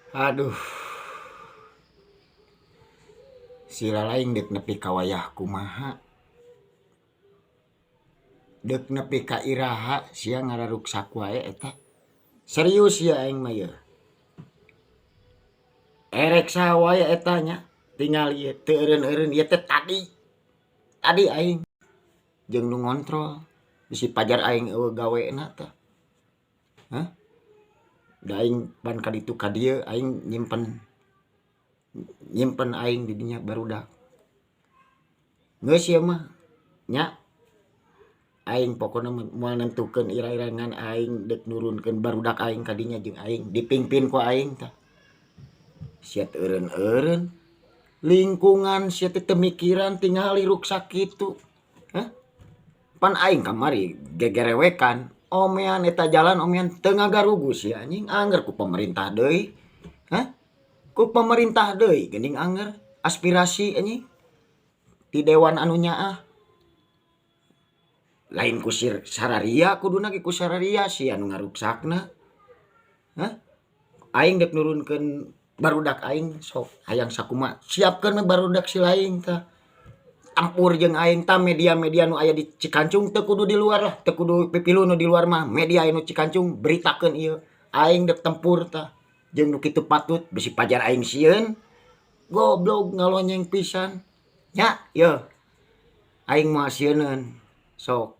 Aduh. Sila lain dek nepi ka wayah kumaha. Dek nepi ka iraha sia ngararuksak wae eta. Serius sia aing mah yeuh. Erek saha wae eta nya tingal ieu teu eureun-eureun ieu teh tadi. Tadi aing jeung nu ngontrol bisi pajar aing eueuh gawena tah. Hah? Da aing pan ka ditu ka dieu aing nyimpen nyimpen aing di dinya barudak. Geus ieu mah nya aing pokona mah moal nentukeun ira-ira ngan aing deuk nurunkeun barudak aing ka dinya jeung aing dipingpin ku aing tah. Sia teu eureun-eureun lingkungan sia teh teu mikiran tingali ruksak kitu. Hah? Pan aing kamari gegerewekan omean eta jalan omean teu ngagarugu sia anjing angger ku pemerintah deui. Hah? Ku pemerintah deui geuning angger aspirasi anjing ti dewan anu nyaah. Lain ku sararia kuduna ge ku sararia sia nu ngaruksakna. Hah? Aing dek nurunkeun barudak aing sok hayang sakumaha siapkeun we barudak si laing tah. Tempur jeung aing tah media-media nu aya di Cikancung teu kudu di luar lah, teu kudu pipilu nu di luar mah media nu Cikancung beritakeun ieu. Aing dek tempur tah jeung nu kitu patut bisi pajar aing sieun. Goblok ngalonyeng pisan. Nya yeuh. Aing moal sieuneun. Sok.